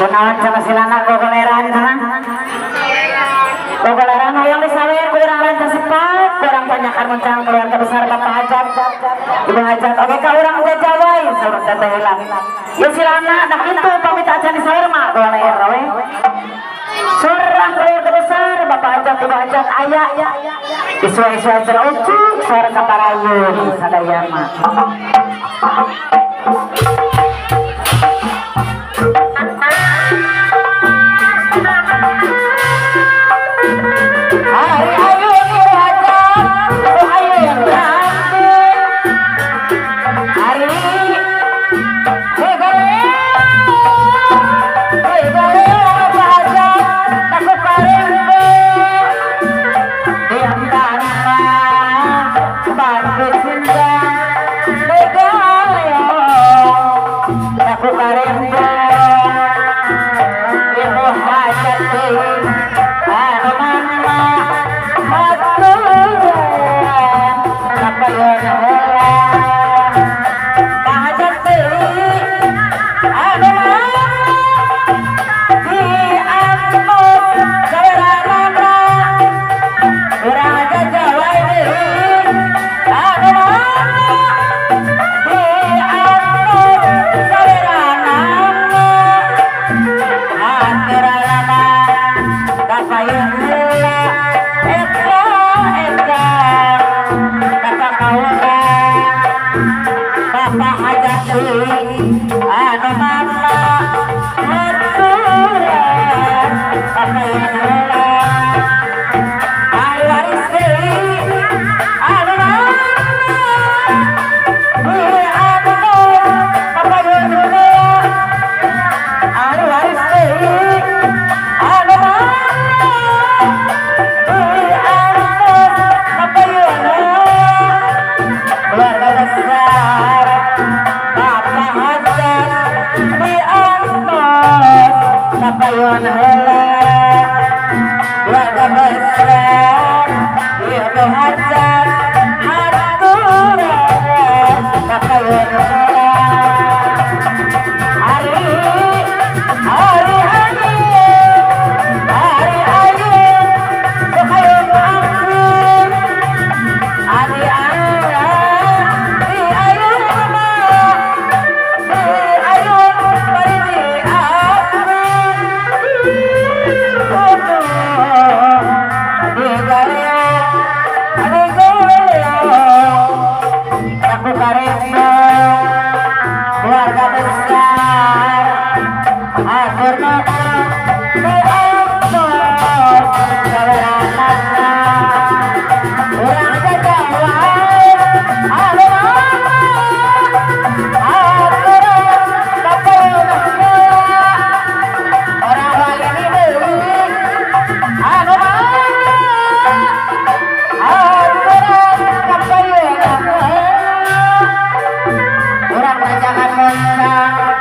Kunaon sama silana gogoleran sana? Gogoleran hoyong disawer ku urang lancar sepat, kurang tanyakan muncang keluarga besar Bapak Hajat, Ibu Hajat. Oke ka urang jajawai saur teh heula. Ya silana dah kitu pamit acan disawer mah gogoler we. Surah keluarga besar Bapak Hajat, Ibu Hajat aya. Isua-isua cenah ucuk suara kaparayun sadaya mah. Hari ayu Ibu Hajat, oh ayu yang cantik. Hari Bapak Hajat, aku parembe. Diam tanah, pandu cinta, legaleo, aku parembe. Ibu Hajat, anu mana haturan kapayon heula. Pak Hajat deui anu mana diantos saweranana urang jajawai deui anu mana diantos saweranana haturana kapayon heula. Eta eta kata kaula Bapak Hajat anu mana haturan kapayon heula. Ahli waris deui anu mana diantos kapayon heula. Ahli waris deui anu mana diantos kapayon heula. Keluarga besar Bapak Hajat diantos kapayon heula. Keluarga besar Ibu Hajat haturan kapayon heula. Hari hari hari hari ayu kapayon ampun. Ari ari ayu mah ayu bari di ampun. Di galeo aku karembo keluarga besar aturna diantos saweranana urang jajawai anu mana aturan kapayon heula. Orang wali deui anu mana aturan kapayon heula. Urang tanjakan muncang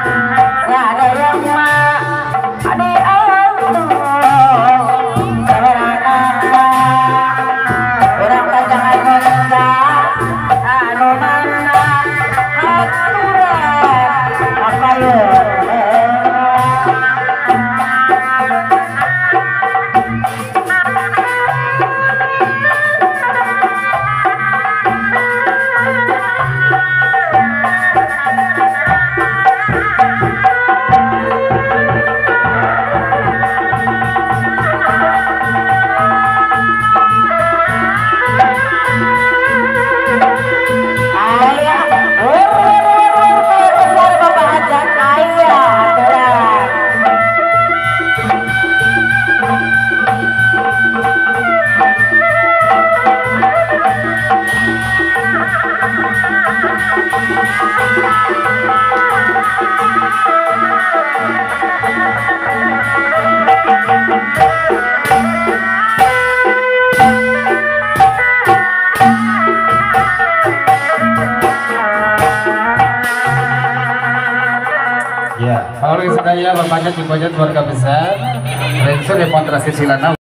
sadaya mah diantos saweranana. Urang tanjakan muncang anu mana aturan kapayon heula. Ya, kalau sedaya bapaknya ibunya keluarga besar, Renzo demonstrasi silana.